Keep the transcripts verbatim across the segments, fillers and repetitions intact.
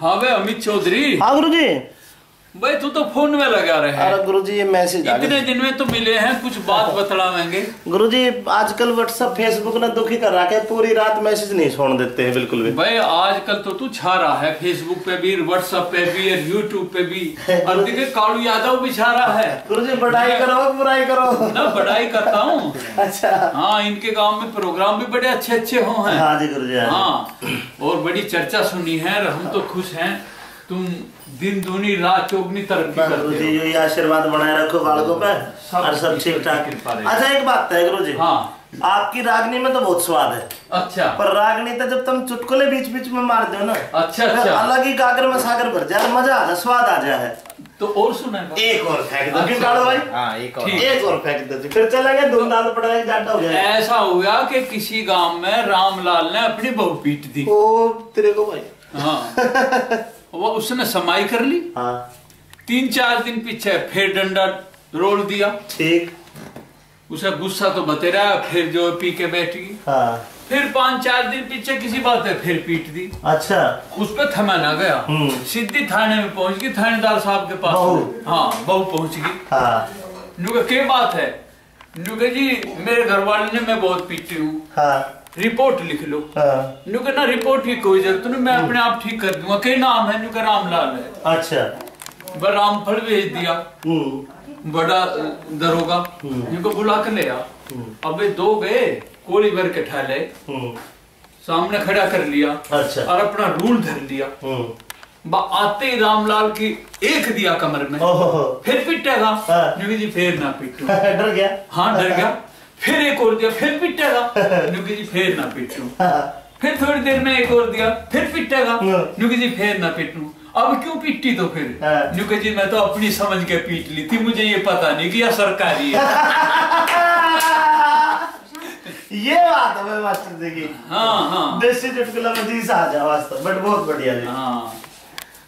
हाँ बे अमित चौधरी। हाँ गुरुजी। भाई, तू तो फोन में लगा रहे है। अरे गुरुजी, ये मैसेज आ गया। इतने दिन में तो मिले हैं, कुछ बात बतलावेंगे। गुरुजी, आजकल WhatsApp, Facebook ने दुखी कर रखा है, पूरी रात मैसेज नहीं सोने देते हैं बिल्कुल भी। भाई, आजकल तो तू छा रहा है, Facebook पे भी, WhatsApp पे भी और YouTube पे भी। और देखिए, कालू यादव भी छा रहा है। गुरुजी, बड़ाई करो, बुराई करो। ना, बड़ाई करता हूँ। अच्छा। हाँ, इनके गांव में प्रोग्राम भी बड़े अच्छे अच्छे हो हैं। हाँ जी गुरुजी, हाँ जी। हाँ, और बड़ी चर्चा सुनी है, और हम तो खुश हैं। तुम दिन दूनी रात चौगनी तरक्की बस करते गुरु जी, हो। यो ही आशीर्वाद बनाए रखो बालकों पे, सब और सब ईश्वर ठीक की ठाक। कृपा रहे। अच्छा, एक बात है गुरु जी, हाँ। आपकी रागनी में तो बहुत स्वाद है। अच्छा। पर रागनी तो जब तुम चुटकुले बीच बीच में मार दो ना, अच्छा, फिर अच्छा। अलग ही गागर में सागर भर जाए, मजा आ जाए, स्वाद आ जाए। तो और सुनाएगा? एक और फेंक दो, क्यों अच्छा। कालू भाई? हाँ, एक और। ठीक। एक और फेंक दो जी, फिर चलेंगे, धुंधाल पड़ेगा, जाटा हो जाएगा। ऐसा हुआ कि किसी गांव में रामलाल ने अपनी बहू पीट दी। ओ तेरे को भाई। हाँ। वो उसने समाई कर ली। हाँ। तीन चार दिन पीछे फिर डंडा रोल दिया। ठीक। उसे गुस्सा तो बतेरा, फिर जो पी के बैठ गई। हाँ। फिर पांच चार दिन पीछे किसी बात है फिर पीट दी। अच्छा। उस पे थमा ना गया। हम्म। सीधी थाने में पहुंच गई, थानेदार साहब के पास। बहू। हाँ, बहू पहुंच गई। हाँ। न्यू कहा, "के बात है?" न्यू कहा, "जी, मेरे घर वाले ने मैं बहुत पीटी हूँ।" हाँ। "रिपोर्ट लिख लो।" हाँ। न्यू कहा, "ना, रिपोर्ट की कोई जरूरत नहीं, मैं हम्म। अपने आप ठीक कर दूंगा।" "के नाम है?" न्यू कहा, "रामलाल है।" अच्छा। बस रामफल भेज दिया। हम्म। बड़ा, अ, दरोगा, हम्म। इनको बुला के ले आ। हम्म। अबे दो गए, कोली भर के ठा ले। हम्म। सामने खड़ा कर लिया। अच्छा। और अपना रूल धर लिया। हम्म। बा आते ही रामलाल की एक दिया कमर में। ओहो। फिर पिटेगा। हाँ। न्यू कहा, "जी, फिर ना पीटू।" डर गया। हाँ, डर गया। फिर एक और दिया, फिर पिटेगा। न्यू कहा, "जी, फिर ना पीटू।" हाँ। फिर थोड़ी देर में एक और दिया, फिर पिटेगा। हाँ। न्यू कहा, "जी, फिर ना पीटू।" "अब क्यों पीटी तो फिर?" हाँ। न्यू कहा, "जी, मैं तो अपनी समझ के पीट ली थी, मुझे ये पता नहीं कि यह सरकारी है।" ये बात है भाई मास्टर जी की। हाँ, हाँ। देसी चुटकुला में जी सा आ जा वास्तव, but बहुत बढ़िया जी। हाँ।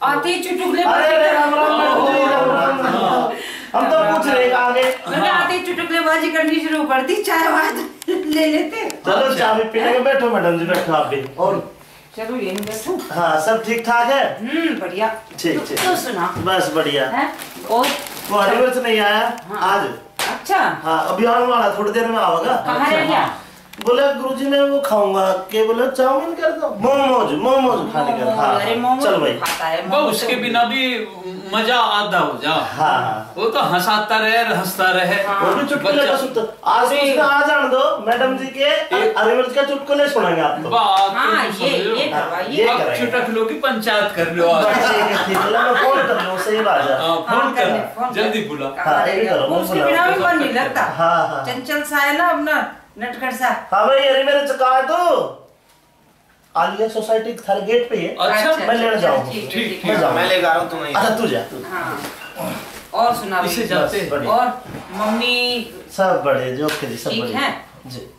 आते ही चुटकुले अरे, अरे, राम, राम, मैडम जी, राम, राम, राम। हम तो पूछ रहे कहाँ गए। मैंने आते ही चुटकुलेबाजी करनी शुरू कर दी, चाय वाय ले लेते। चलो, चाय भी पीने के, बैठो मैडम जी, बैठो आप भी। और चलो, यहीं बैठो। हाँ, सब ठीक ठाक है? हम्म, बढ़िया। ठीक, तू, ठीक। तू सुना। बस बढ़िया। हैं? और? वो हरी मिर्च नहीं आया हाँ। आज। अच्छा। हाँ, अभी आने वाला, थोड़ी देर में आवेगा। कहाँ रह गया? बोले, "गुरुजी, मैं वो खाऊंगा।" के बोले, "चाउमीन कर दो।" मोमोज, मोमोज खाने का। मोमोज, हाँ, अरे, मोमोज चल भाई। खाता है, वो मोमोज उसके तो बिना भी मजा आधा हो जा। हाँ। वो तो हंसाता रहे, हंसता रहे। हाँ। वो भी चुटकुले बच्चा। का सूत्र। आज तो अरे। उसने आ जान दो, मैडम जी के एक अरे मिर्च का चुटकुले सुनाएंगे आपको। बात तो हाँ, तुम ये, समझ लो। ये करवाइए। हाँ, ये अब कराएंगे। चुटकुलों की पंचायत कर लो आज। बस ठीक है, ठीक है। मैं फोन कर लूँ, सही बात है। हाँ, फोन हाँ, कर कर, ले, फोन जल्दी कर। बुला। हाँ, ये भी करो, उसके बुलाओ। बिना भी मन नहीं लगता। हाँ, हाँ। चंचल सा है ना अपना, नटखट सा। हाँ भाई, अरे मेरे चका है तू। आलिया सोसाइटी के थारे गेट पे ही है। अच्छा। अच्छा, मैं लेने अच्छा, जाऊँ। ठीक है, ठीक है। ठीक है। मैं जाऊँ। मैं लेकर आ रहा हूँ तुम्हें। अच्छा, तू जा, तू। हाँ। और सुना इसे भाई। जाते बस, बढ़िया। और मम्मी सब बढ़िया जी, ओके जी, सब ठीक बढ़िया। है? जी।